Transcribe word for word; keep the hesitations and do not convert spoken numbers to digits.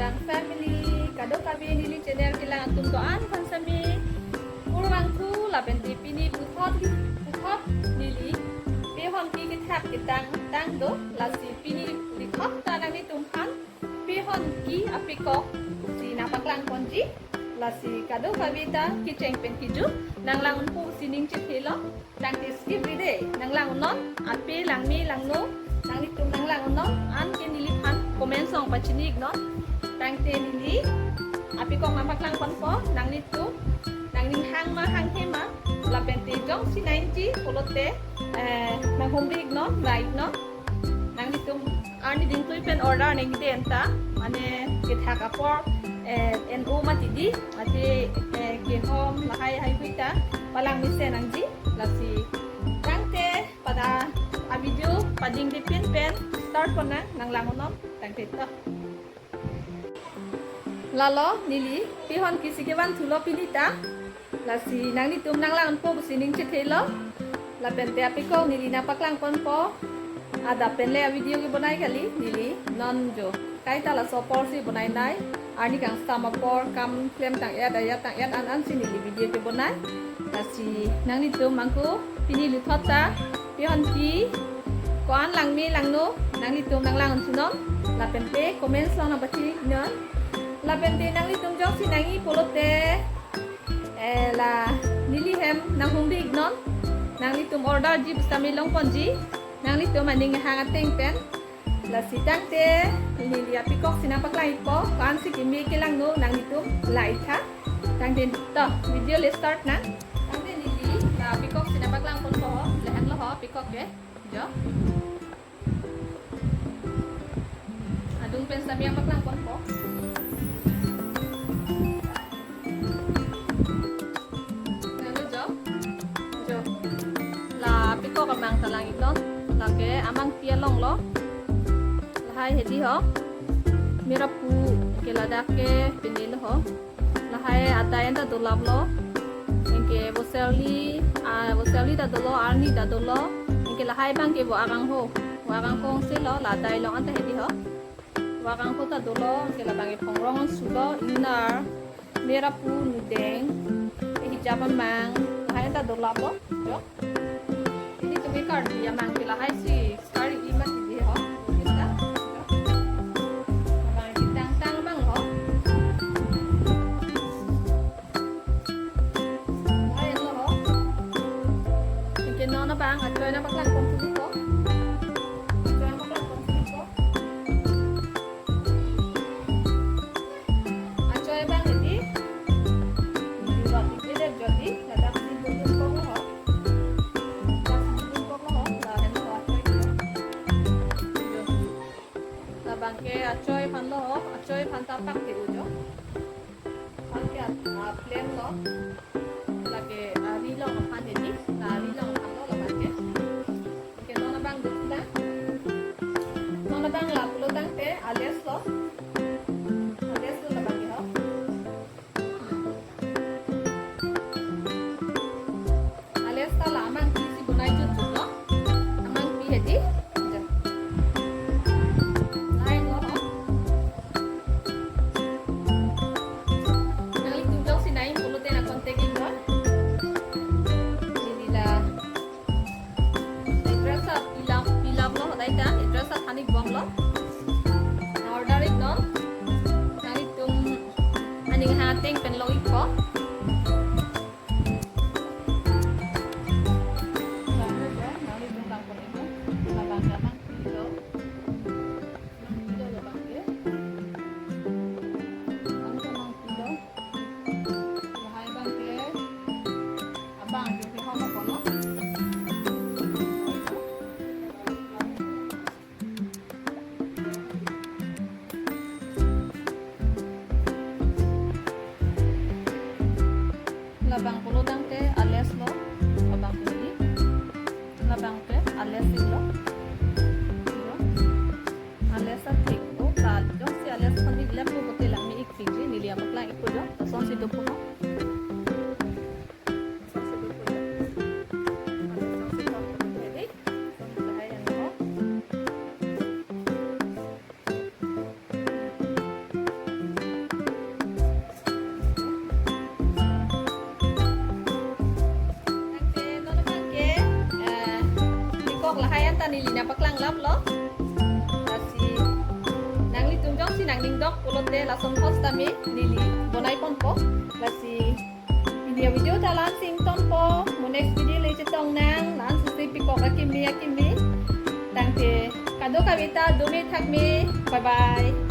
Lang family, kadokave neli channel kelang atum do-an aphan sami kurvangthu, lapen te pini puthot, puthot neli pehon ke kethak ketang tang do, lasi pini puthot ta nanglitum aphan pehon ke apikok si nangpaklang ponji, lasi kadokave ta kecheng pen kejut nanglang unpo pusi ning chethelo. Tangte skip ri de, nanglang unnon, ape langme langno, nanglitum nanglang unnon, anke neliphan comment along pachini iknon. Tangte neli apikok nangpaklang ponpo, nanglitum nangning hang ma hanghe ma, lapen te jongsi nangji pulote, eh, nanghumri iknon, rai iknon. Nanglitum arni dingtui pen order nangji de anta, mane kethak apor, eh, en-o mati di, mati, eh, kehom lahai haihui ta palang mesen nangji, lasi. Tangte pada avideo padingdepin pen start ponnang, nanglang unnon, tangte to. Lalo neli pehon ke si kevangthulo pini ta. Lasi nanglitum nanglang unpo pusi ning chethelo. Lapen te apikok neli nangpaklang ponpo. Adap pen le avideo kebonai kali neli, non jo kaita laso apor si bonai nai. Arni kangsam apor kam klemtang-et, ajat tang-et an an si neli video kebonai. Lasi nanglitum angko pini puthot ta pehon ke ko-an langme langno nanglitum nanglang unthunon, lapen te comment along nangpachini iknon. Lapen te nanglitum jongsi nangji pulote, eh, la neli hem nanghumri iknon. Nanglitum order ji pu sami long ponji, nanglitum aning hang ateng pen. Lasi tangte neli apikok si nangpaklang ikpo, ko-an si keme kelangno nanglitum lang ik tha. Tangte to, video le start nang. Tangte neli la apikok si nangpaklang ponpo ho, lahenlo ho apikok ke. Jo. Adung pen sami nangpaklang ponpo. Nanglo jo. Jo. La apikok amang ta lang iknon. Lake amangpi along lo. Lahai hedi ho. Mera pu ke ladak ke pini lo ho. Lahai adai anta dolaplo. Anke Voserli, ah, Voserli ta dolo, Arni ta dolo. Anke lahai abang ke Vo Akangho. Vo Akangho si lo, la adai along anta hedi ho. Vo Akangho ta dolo, anke labang ke Phongrong Sulo, Ingnar, Mera pu, Nudeng, eh, Hijap amang, lahai anta dolaplo, jo. Ilitum ke Karbi amang ke lahai si, sekali imat di ho, kita, jo. Labang ke tang tang abang ho. Lahai lo ho. Anke non abang, achoi nangpaklang ponpo. Achoi nangpaklang ponpo. Achoi abang hedi. Hedi lo, hedi le jodi, ladak si dun dun kok lo ho. Ladak si dun dun kok lo ho, lahenlo achoi. Labang ke achoi aphan lo ho, achoi aphan ta pak te ujo. Anke a, a, plain lo. Lake, a, ari along aphan hedi, la ari along aphan lo labang ke. Anke non abang dun ta. Non abang la pulo tangte a-lace lo. A-lace lo labang ke ho. A-lace ta la amangpi si bonai jutjut lo. Amangpi hedi. Ja. Lahai lo ho. Nanglitum jongsi nangji pulote nang contact iknon. Neli la address ta fill up, fill up lo, hodai ta address ta than ik bomlo. Nang order iknon. Nanglitum aning hang ateng pen long ikpo. Nangli tung tang pon iknon. Labang ke amangpi lo. Amangpi lo labang ke. Ano ta amangpi lo. Lahai abang ke. Abang ke, ke ho ma kono. Labang pulo tangte a-lace lo, labang ke hedi. Labang ke a-lace lo. Lo. A-lace ta thik o, ta jongsi a-lace aphan ik lep lo pulote langme ik piji, neli apaklang ikpo jo, lasonsi dopo ho. Lasonsi dopo jo. A-lace lasonsi dopo jo hedi. Lasonsi lahai ano ho. Labang neli nangpaklang laplo. Lasi nanglitum jongsi nangning dok pulote lason thos tame neli bonai ponpo. Lasi pini avideo ta la-ansi ingtonpo. Mo next video le chetong nang, la-ansi pikok akimi akimi. Tangte kadokave ta dome thakme. Bye bye.